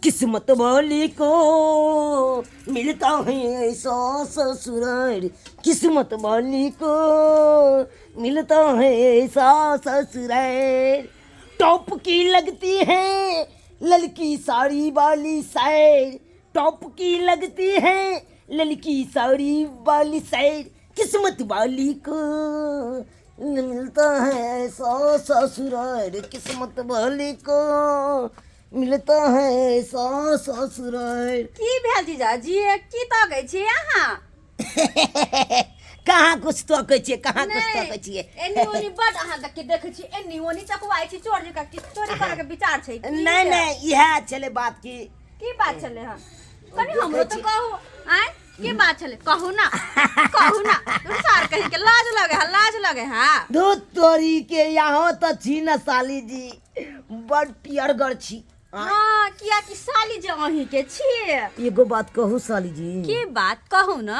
किस्मत वाली को मिलता है ऐसा ससुराल, किस्मत वाली को मिलता है ऐसा ससुराल। टॉप की लगती है ललकी साड़ी वाली सैर, टॉप की लगती है ललकी साड़ी वाली सैर, किस्मत वाली को मिलता है ऐसा ससुराल, किस्मत वाली को मिलता है ऐसा ससुराल। की भेल जीजाजी, की तकै छी अहाँ? कहाँ कुछ तकै छियै, कहाँ कुछ तकै छियै। एनी ओनी बड अहाँ के देखै छी, एनी ओनी तकवाइ छी चोर जकाँ। की चोरी करऽ के विचार छै की? नहि नहि, इएह छलै बात की। की बात छलै हन? कनि हमरो तऽ कहू। आँय, की बात छलै? कहू ना, कहू ना। सार कहीं के लाज लगे है, लाज लगे है। दूध तोरी के, यहाँ तऽ छी न साली जी, बड़ पियरगर छी। हाँ, किया कि साली जे अहीं के छी। एगो बात कहू साली जी? की बात, कहू ना।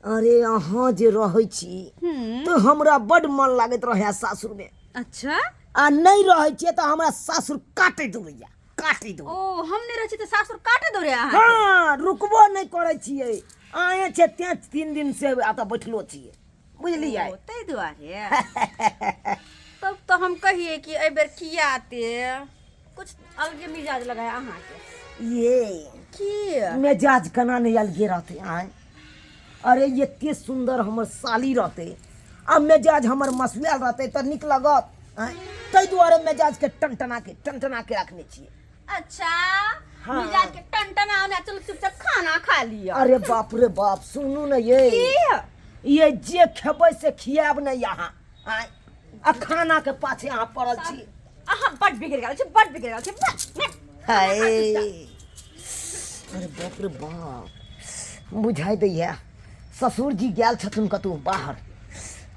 अरे अहाँ जे रहै छी तऽ हमरा बड मन लागैत रहै सासुर में। अच्छा। आ नहि रहै छियै तऽ हमरा सासुर काटैत रहैया, काटैत। ओ, हम नहि रहै छी तऽ सासुर काटैत रहै अहाँ? हाँ, रुकबो नहि करै छियै। आए छै तें 3 दिन से एतऽ बैठलो छियै, बुझलियै? ओ, ताहि दुआरे। तब तऽ हम कहियै कि एहि बेर किया ते कुछ अलगे मिजाज लगाय अहाँके। ये की मिजाज केना नहि अलगे रहतै? आँय, अरे एते सुन्दर हमर साली रहतै आ मिजाज हमर मसुआयल रहतै तऽ नीक लगत? आँय, ताहि दुआरे मिजाजके टनटना के टनटना के रखने छियै। अच्छा। हाँ। मिजाज के टनटना ने, चलू चुपचाप खाना खा लिअ। अरे बाप रे बाप, सुनू ने ये। की? ये जे खेबै से खियाब ने यहाँ। आँय, आ खाना के पाछे अहाँ पड़ल छी। अहाँ बड बिगड़ गेल छी, बड बिगड़ गेल छी, बड। हाय, अरे बाप रे बाप, बुझाइ दैया ससुर जी गेल छथुन कतहु बाहर,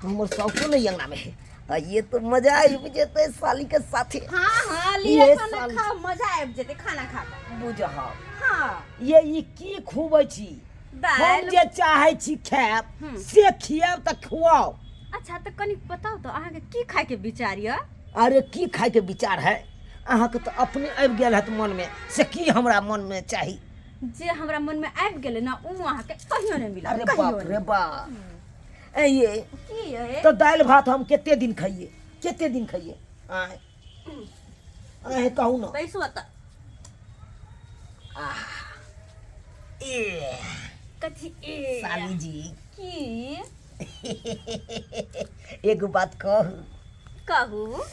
हमर सासो नहि अंगना में है। आ ये तो मजा आबि जेतै साली के साथे। हाँ हाँ, लिअ। ये खाना साली। खाओ, मजा आबि जेतै खाना खा कऽ। बुझह। हाँ। ये ई की खुबै छी? हम दालि। जे चाहै छी खायब से खियाब तऽ खुआउ। अच्छा, तऽ कनि बताउ तऽ अहाँके की खायके विचार यऽ? अरे की खायके विचार है, अहाँके तऽ अपने आबि गेल हत मनमे से की हमरा मनमे चाही। जे हमरा मनमे आबि गेलै ने, ओ अहाँके कहियो नहि मिलत। अरे कहियो बाप रे नहि। बाप, ए ये की ये? तऽ दालि भात हम कते दिन खाइए, कते दिन खाइए? आँय आँय, कहू ने। बैसू एतऽ। ए कथी ए? साली जी। की? एगो बात कहू? कहू।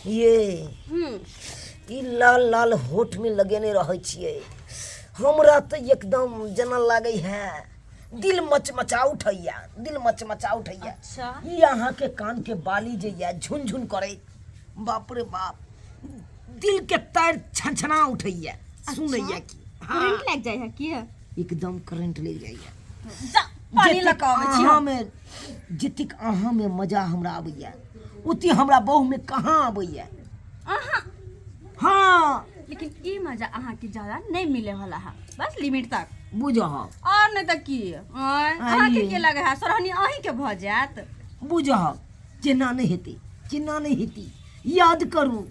ये हम्म ई लाल लाल होठ में लगेने रहै छियै, हमरा तऽ एकदम जेना लागै है दिल मचमचा उठैया, दिल मचमचा उठैया। अच्छा। ई अहाँके कान के बाली जे या झुनझुन करे, बाप रे बाप, दिल के तार छनछना उठैया सुनैया की। हाँ। करंट लागि जाइ है की? एकदम करंट लग जाइया। जा, पानी जतेक लऽ कऽ अबै छी। अहाँ में जतेक अहाँ में मजा हमरा आबैया, ओते हमरा बहु में कहाँ आबैया। अहाँ हाँ। लेकिन ई मजा अहाँके ज्यादा नहीं मिले वाला है, बस लिमिट तक। बुझह। और नहीं तऽ की? आँय, अहाँके की लगे है, सोरहनी अहीं के भऽ जायत? बुझह, केना नहि हेतै, केना नहि हेतै? याद करू,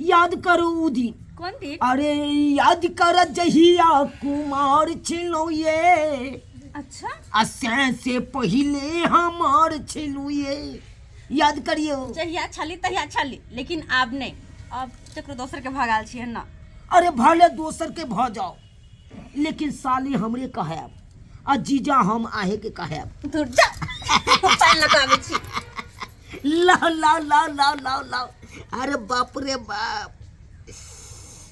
याद करू उ दिन। कोन दिन? अरे याद कर जहिया कुमार छलहुँ ये। अच्छा। आ से से पहिले हमार छलहुँ ये, याद करियौ। जहिया छली तहिया छली, लेकिन आब नहीं, अब केकरो दोसर के भगाल छियै ना। अरे भले दोसर के भऽ जाओ, लेकिन साली हमरे कहब आ जीजा हम आहे के कहब। दूर जा, पानि लऽ कऽ आबै छी। ला ला ला ला ला ला, अरे बाप रे बाप,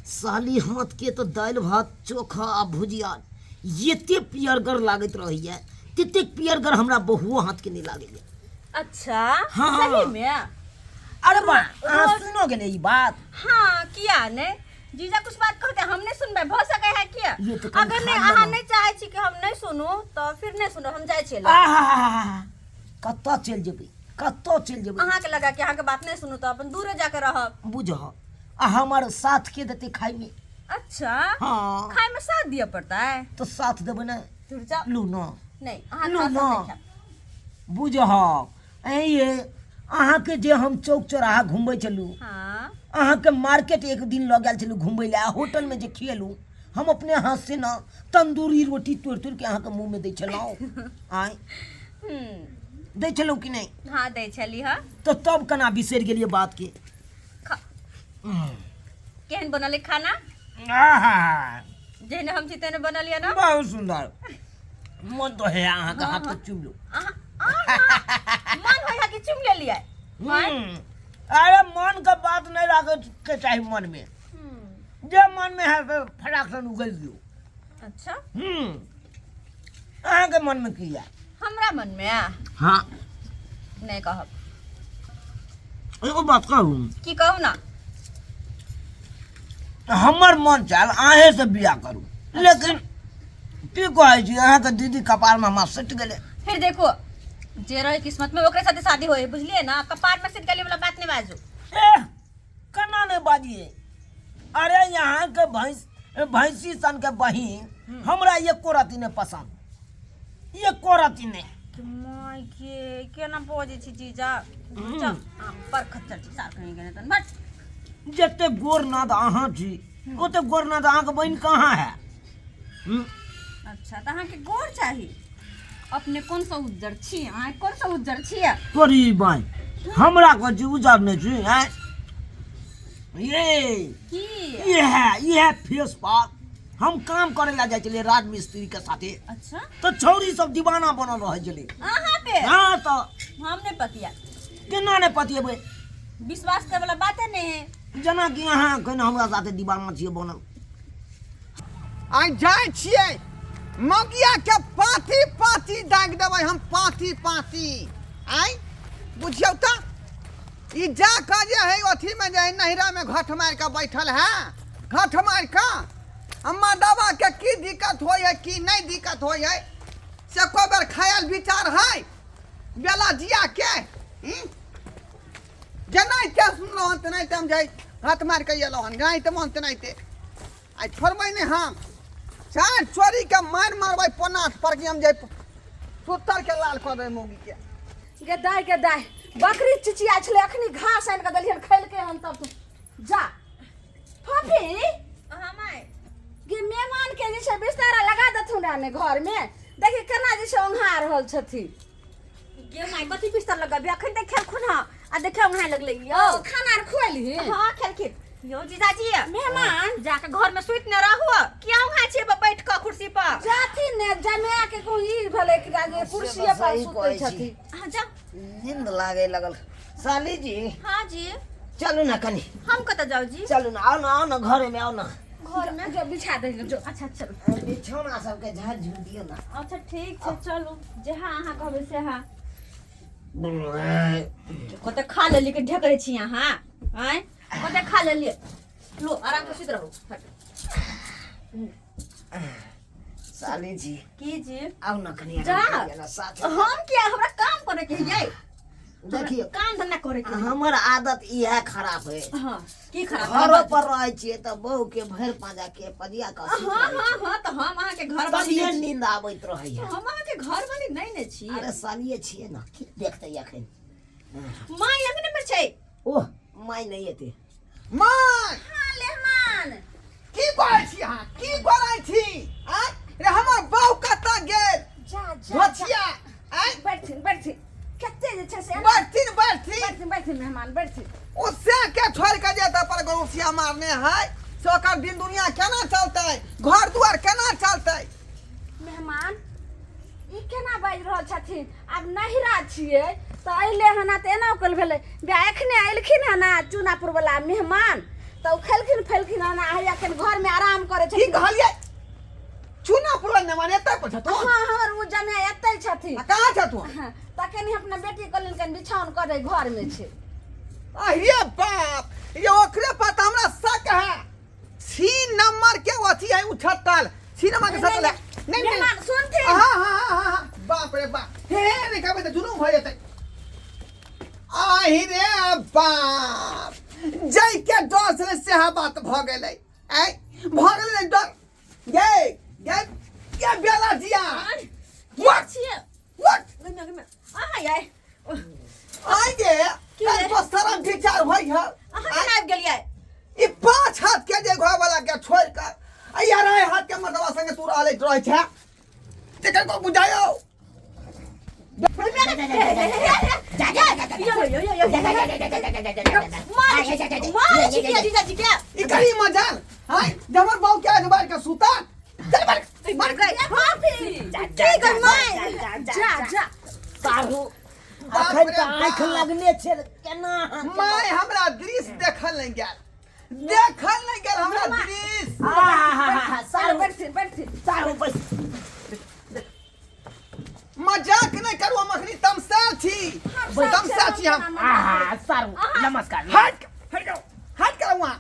साली हाथ के तऽ दालि भात चोखा आ भुजिया एते पियरगर लागैत रहैया, ततेक पियरगर हमरा बहुओ हाथ के नहि लागैया। अच्छा। हाँ। सही में? अरे बा, अहाँ सुनो गेलै ई बात? हाँ, किया नहीं? जीजा कुछ बात कहते हम नहीं सुनबै, भऽ सकै है किया? ये तऽ कनि अगर नहीं खा अहाँ लेलहुँ। नहीं चाहै छी कि हम नहीं सुनू तऽ फिर नहीं सुनू, हम जाइ छियै। आहा, कतऽ चलि जेबै, कतऽ चलि जेबै? अहाँके लगा कि अहाँके बात नहीं सुनू तऽ अपन दूरे जाके रहब। बुझह, आ हमर साथ के देतै खाइमे? अच्छा। हाँ। खाय में साथ दिअ पड़ता है? तऽ साथ देबै ने। दूर जाओ। लू न। नहीं, अहाँ लू खा न। सकै खायब। बुझह, ऐं ये अहाँके जे हम चौक चौराहा घुमबै छलहुँ। हाँ। अहाँके मार्केट एक दिन लऽ गेल छलहुँ घुमबै लए आ होटलमे जे खिएलहुँ हम अपने हाथ से ने तंदूरी रोटी तोड़ि तोड़ि के अहाँके मुँहमे दै छलहुँ। आँय दै छलहुँ कि नहि? हाँ दै छली। हाँ तऽ तब केना बिसरि गेलियै बातके? केहन बनल है खाना? आहा, जेहने हम छी तेहने बनल यऽ ना? बहुत सुंदर। मन तो है अहाँके हाथ के चुम लू। मन होइ है कि चुम लेलियै? अरे मन के बात नहीं राखे के चाही मन में, जे मन में है से फटाक से उगल दियो। अच्छा। अहाँके मन में की है? हमरा मन में आ? हाँ। नहीं कहब। एगो बात कहू? की कहू ना? हमर मन चाहल अहें से बियाह करू, लेकिन की कहै छी अहाँके दीदी कपार में हमरा सटि गेलै। फिर देखो जे रहे किस्मत में ओकरे साथे शादी होए, बुझलिए ना? कपार में सट गेलै वाला बात नहीं बाजू। एह केना नहीं बाजिए? अरे यहाँ के भैंस भैंसी सन के बहिन हमरा एको रति नहीं पसंद, एको रति नहीं। My के केना बजै छी जीजा? जा पर खच्चर छी सार कहीं गेने तन बट। जते गोर नाद अहाँ छी ओते गोर नाद अहाँके बहिन कहाँ है? अच्छा तऽ अहाँके गोर चाही? अपने कोन सा उज्जर छी? अहाँ कोन सा उज्जर छी? तोरी बाई हमरा कहै छी उज्जर नहि छी? आँय ये की ये है फेस पर हम काम करे ला जाइ छलियै राजमिस्त्री के साथे। अच्छा। तऽ छौरी सब दीवाना बनल रहै छलै अहाँ पे? हाँ। तऽ हम नहीं पतिया। केना नहि पतिएबै? विश्वास करे वाला बाते नहीं है। जेनाकि अहाँ एखन हमरा साथे दीवाना छियै बनल। आइ जाइ छियै मगिया के पाँती पाँती दागि देबै हम, पाँती पाँती। आइ बुझियौ तऽ ई जा कऽ जे है अथीमे जे है नैहरामे घट मारि कऽ बैठल है, घट मारि कऽ अम्मा दवा के की दिक्कत होइ है की नहि दिक्कत होइ है से एको बेर ख्याल विचार है बेला जिया के? जेनाहिते सुनलहुँ हन तेनाहिते हम जाइ हाथ मारि कऽ एलहुँ हन, जेनाहिते मन तेनाहिते। आइ छोड़बै नहि हम, चारि चोरी के मारि मारबै पोनाथ पर कि हम जाइ सुत्तर के लाल कऽ देबै मौगी के। गे दाय गे दाय, बकरी चिचिया छलै, अखनी घास आनि कऽ देलियन खैलकै हन तब तू जा। फफी। हाँ माय। गे मेहमान के जे छै बिस्तारा लगा देथुन रे ने घर में, देखी केना जे छै ओंघा रहल छथिन। गे माय कथी बिस्तर लगाबी? अखन तक खेलखुन हँ आ देखे ओंघाय लगलै यौ। खाना आर खुएलही? हाँ खेलखिन यौ जीजाजी। मेहमान जाके घर में सुति न रहू, किया ओंघाय छियै बैठ कऽ कुर्सी पर? जाथिन ने जमाए के कहूँ ई भेलै कि जे कुर्सी पर सही सुतै कहै छी। छथिन। हाँ जा। नींद लागे लगल साली जी। हाँ जी। चलू ना कनी। हम कतऽ जाउ जी? चलू ना, आओ ना, आओ ना घरे में आओ ना। घर में जो बिछा दे जो। अच्छा चलू। बिछौना सबके झाड़ झूड़ दियौ ना। अच्छा ठीक छै चलू, जहाँ अहाँ कहबै से। हाँ कते खा लेली के ढेकरै छी अहाँ? आँय कते खा लेलियै? लो आराम से सुति रहू। हट। साली जी। की जी? आओ ना कनी। जा। आराम करियौ ना साथ। हम किया? हमरा काम करे के है। देखियौ काम धंधा करे के है। हमर आदत इएह खराब है। हाँ की खराब? घरो पर रहै छियै तऽ बहू के भरि पाँजा के पजिया कऽ सुति हाँ रहै हाँ हाँ तऽ हम अहाँके घर छियै। वाली तभिए नहि छी। नींद आबैत रहैया। हम अहाँके घर वाली नहि ने छी। अरे सालिये छियै ने, की देखतै एखन? माय अंगने में छै। ओह माय नहि एतै। माय। हाँ लेहमान। की करै छी अहाँ? की करै छी आँय रे? हमर बहू कतऽ गेल? जा जा जा। धोछिया आँय। बैठथिन बैठथिन, कते जे छै से बैठथिन बैठथिन। बैठथिन बैठथिन मेहमान बैठथिन। ओ से के छोड़ के जेतै पर गरुसिया मारने है से ओकर दिन दुनिया केना चलतै, घर दुआर केना चलतै? मेहमान ई केना बाजि रहल छथिन? आब नहिरा छियै तऽ अयलै हन तऽ एना कल भेलै बे। एखने अयलखिन हन चूनापुर वाला मेहमान तऽ ओ खेलखिन फैलखिन हन आ हैया एखन घरमे आराम करै की छथिन। कहलियै? चूना पुरन ने माने एतै पर छथुन? हाँ हमर ओ जने एतै छथिन। आ कहाँ छथुन? हाँ, तऽ कनि अपना बेटी कहलनि कनि बिछाउन करै घरमे छै। अरे बाप ये, ओकरे पर तऽ हमरा शक है। छी नंबर के अथी है उछटल, छी नंबर के सटल है। नहीं नहीं मेहमान सुनथिन। हाँ हाँ हाँ हाँ हाँ बाप रे बाप, हे हे नहीं कहबै तऽ जुलूम भऽ जेतै। आहि रे बाप, जाय के डर से सेहा बात भऽ गेलै। आइ भऽ गेलै ने डर। गे गे गे बेला जिया। के What? छियै? What? गमे गमे अहाँ याय आइ गे की काल्हि रे? पर शरम विचार होइ है। अहाँ केना आबि गेलियै? ई 5 हाथ के जे घर वाला के छोड़ के आ यार आइ हाथ के मर्दवा संगे तू रहले रहै छै तेकर को बुझायो। यो यो यो यो मार मार छी जीजाजी के। ई करी मजाल हाय जबर बाऊ के आज बार के सुता चल बार मर गए की गई माय जा जा। साहू बाप अखन रे तऽ आँखि बाप। लगने छै, केना अहाँ my हमरा दृश्य देखल नहीं गेल, देखल नहीं गेल हमरा दृश्य। आहा, सारू बैठथिन बैठथिन। सारू बस। मजाक नहीं करू, हम अखनी तमसा छी, तमसा छी हम। आहा सारू नमस्कार। हट हट जाओ, हट करू वहाँ।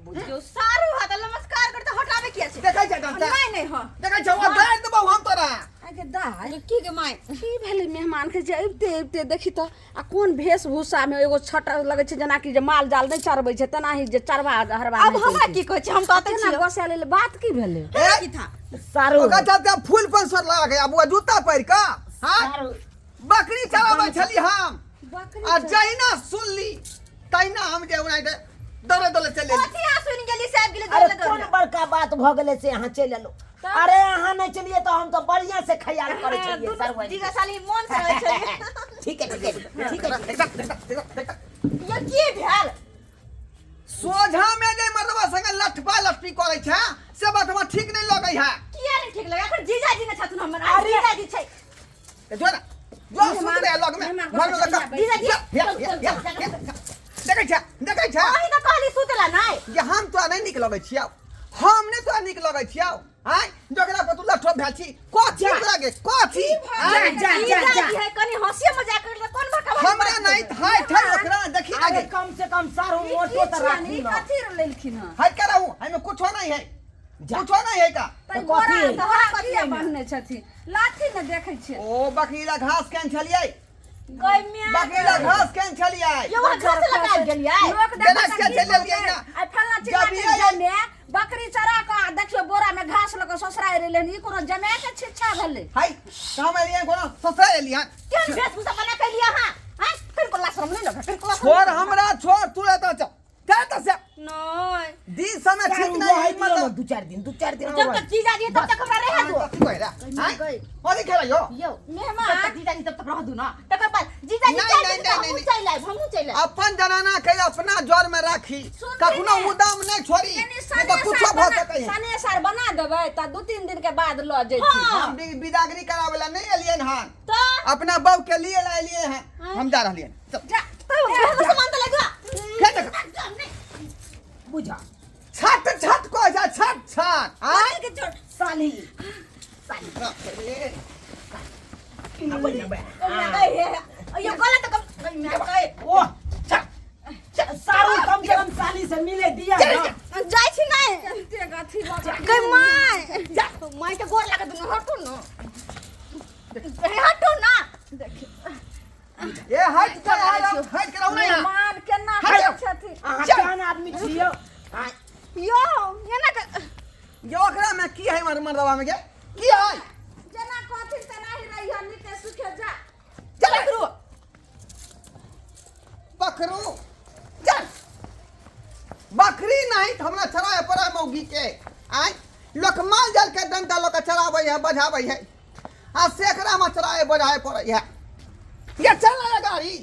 जो सारू हाथ नमस्कार करते हटाबे किया छै? देखै छै डंटा? नहीं नहीं हां। देखै छै वहाँ गाड़ि देबौ हम तोरा। आगे दाय की गे माय की भेलै मेहमान के जे अबिते अबिते देखी तऽ आ कोन वेशभूषा में एगो छट लगै छै जेनाकि जे माल जाल नहि चरबै छै तेनाही जे चरबा हरबा। अब हमरा की कहै छै, हम तऽ अतै केना छियै। गोसा लेल बात की भेलै? ए, की था सारू ओकरा चलते फूल पर सर लगा के आबू जूता पहिर कऽ। हाँ सारू बकरी चराबै छली हम बकरी आ जहिना सुनली तहिना हम जे ओनाहिते दौड़े दौड़े चलि एली। कथी अहाँ सुनि गेली से आबि गेली अरे दौड़ले कोन दौड़ले? बड़का बात भऽ गेलै से अहाँ चलि एलहुँ? अरे अहाँ नहि चलिए तऽ हम तऽ बढ़िया से ख्याल करै छलियै सारू। जीजा साली मोन से रहै छलियै। ठीक है ठीक है ठीक है। यो की भेल? सोझा में जे मर्दवा संगे लठपा लठपी करै छै से बात हमरा ठीक नहीं लगै है। किया नहि ठीक लगे? एखन जीजाजी ने छथुन हमर। आ जीजाजी छै। ते जो ना जो सुत रहे लग में मेहमान घर में लग। जीजाजी या, या, या, या, देखै छै देखै छै। अहीं तऽ कहली सुतला नहि। जे हम तोरा नहीं नीक लगै छियौ, हम नहीं तोरा नीक लगै छियौ। आँय जकरा पर तू लठो भेल छी कथी ओकरा के कथी? आँय? जा, जा, जा। जीजाजी है कनि हंसी मजाक करले कोन बड़का बात? हमरा नहीं हाय ठाय ओकरा देखी अरे आगे। कम से कम सारू ई मोटो की तऽ छियनि? राखू ई न। कथी लेलखिन हँ? हट कर रहू, एहिमे कुछो नहीं है। जा। कुछो नहीं है का। तऽ तऽ गोरा कथी है? तऽ कथी बान्हने छथिन? लाठी ने देखै छियै। ओ बकरी ला घास केन छलियै? गई म्या बकरी ला घास केन छलियै? यो वहाँ घास लगा गेलियै। लोक जेना देखत के की चलि एलियै कहतै? ना। आइ फल्लाँ चिल्लाँ जब के ये- जमे बकरी चरा कऽ आ देखियौ बोरा में घास लऽ कऽ ससुरारि एलै हन। ई कोनो जमाए के छिच्छा भेलै? हाय तऽ हम एलियै कोनो ससुरारि एलियै? केहन वेशभूषा बना के एलियै अहाँ? आँय कनिको लाज शरम नहि लगै? कनिको लाज शरम छोड़ नहि? हमरा छोड़, तू एतऽ चल चल तऽ से नहि दिन समय ठीक सारू नहीं है रहै दियौ न मतलब। 2-4 दिन, 2-4 दिन जब तक जीजाजी है तब तक हमरा रहे दो। कथी कहै रहा आँय कथी खेलै यो? यौ मेहमान जब तक जीजाजी तब तक रह दू ना, तकर बाद जीजाजी नहीं, चलि नहीं, जेतै तऽ नहीं, हमहूँ नहीं। चलि आयब, हमहूँ चलि आयब। अपन जनाना के अपना जर में राखी, सुनती कखनो ने। उदाम नहीं छोड़ी, कनि नहीं तऽ कुछो सने भऽ सकै है। सने बना देबै तऽ 2-3 दिन के बाद लऽ जैथिन। हाँ। हम बिदागरी करावे ला नहीं एलियन हन, तऽ अपना बहू के लिए ला एलिए हैं। हम जा रहलियन। चल। जा तऽ हमर सामान तऽ लग जा। के देख बुझा छत छत को जा छत छत आय के छोड़ साली रे। यो गलत कम गई। ओ सारू कम से कम साली से मिले दिया ना। जाइ छी नहि। एतेक अथी लऽ कऽ गई my, my के गोर लागत न, हटू न, हे हटू ना। ए हट कर, हट हट कर ना यहाँ। मेहमान केना हट करै जाओ। छथिन? अहाँ चल। केहन आदमी छियौ? आँय, यो एना के ये ओकरा में की है मर्दवा में के की है? जेना कहथिन तेनाही रहिह, नीके सुखे जा। चल पकड़ू पकड़ू चल। बकरी नहीं तो हमरा चराए पड़ा मौगी के। आय लोक माल जाल के डंडा लोक चराबै है बजाबै है आ सेकरा में चराए बजाए पड़ै है। ये चल ना गाड़ी।